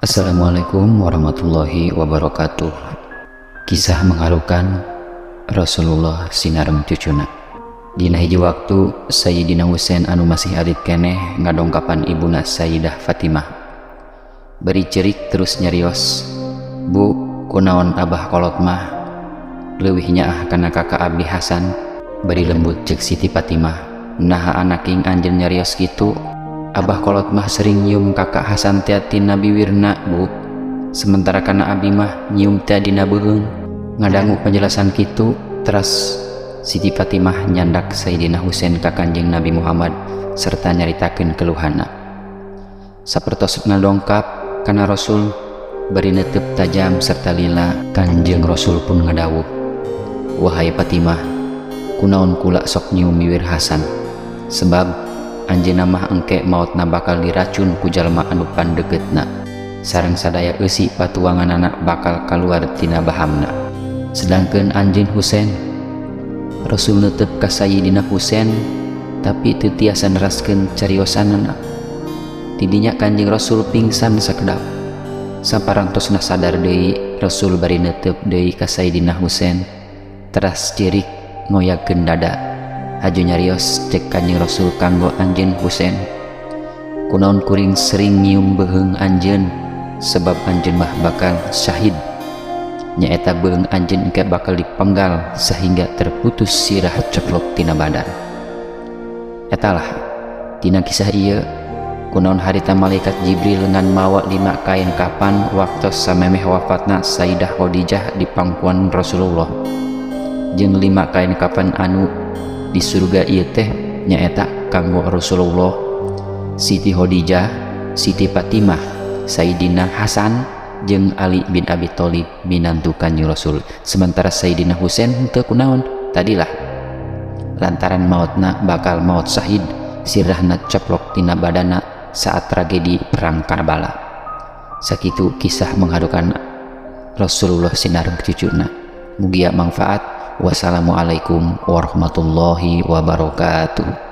Assalamualaikum warahmatullahi wabarakatuh. Kisah mengharukan Rasulullah sinareng cucuna. Dina hiji waktu, Sayyidina Husain anu masih alit keneh ngadongkapan ibuna, Sayyidah Fatimah. Bari cerik terus nyarios, "Bu, kunaon abah kolot mah leuwih nyaah kana kakak abdi, Hasan?" Bari lembut cek Siti Fatimah, "Naha, anaking, anjeun nyarios kitu? Abah kolot mah sering nyium kakak Hasan teh tina biwirna, Bu. Sementara kana abi mah nyium teh dina beuheung." Ngadangu penjelasan kitu, teras Siti Fatimah nyandak Sayyidina Husain ka Kanjeng Nabi Muhammad serta nyaritakeun keluhana. Sapertos ngadongkap kana Rasul bari netep tajam serta lila, Kanjeng Rasul pun ngadawuh, "Wahai Fatimah, kunaon kula sok nyium biwir Hasan? Sebab anjeunna mah engke maotna bakal diracun ku jalma anu pandeukeutna, sareng sadaya eusi patuanganana bakal kaluar tina bahamna. Sedangkeun anjeun, Husain." Rasul netep ka Sayyidina Husain, tapi teu tiasa neraskeun cariosanana. Tidinya Kanjeng Rasul pingsan sakedap. Saparantosna sadar deui, Rasul bari netep deui ka Sayyidina Husain, teras cerik ngoyagkeun dada. Haju nyarios cek Kanjeng Rasul kanggo anjeun, Husain, "Kunaon kuring sering nyium beuheung anjeun? Sebab anjeun mah bakal syahid, nyaeta beuheung anjeun engke bakal dipenggal sehingga terputus sirah, ceplok tina badan." Etalah tina kisah ieu kunaon harita malaikat Jibril ngan mawa lima kain kapan waktu samemeh wafatna Sayyidah Khadijah di pangkuan Rasulullah, jeung lima kain kapan anu di surga ieu teh nyaeta kanggo Rasulullah, Siti Khadijah, Siti Fatimah, Sayyidina Hasan jeung Ali bin Abi Thalib, minantu Kanjeng Rasul. Sementara Sayyidina Husain henteu, kunaon? Tadilah, lantaran mautna bakal maut syahid, sirahna ceplok tina badana saat tragedi perang Karbala. Sakitu kisah mengharukan Rasulullah sinareng cucuna. Mugia manfaat. Wassalamualaikum warahmatullahi wabarakatuh.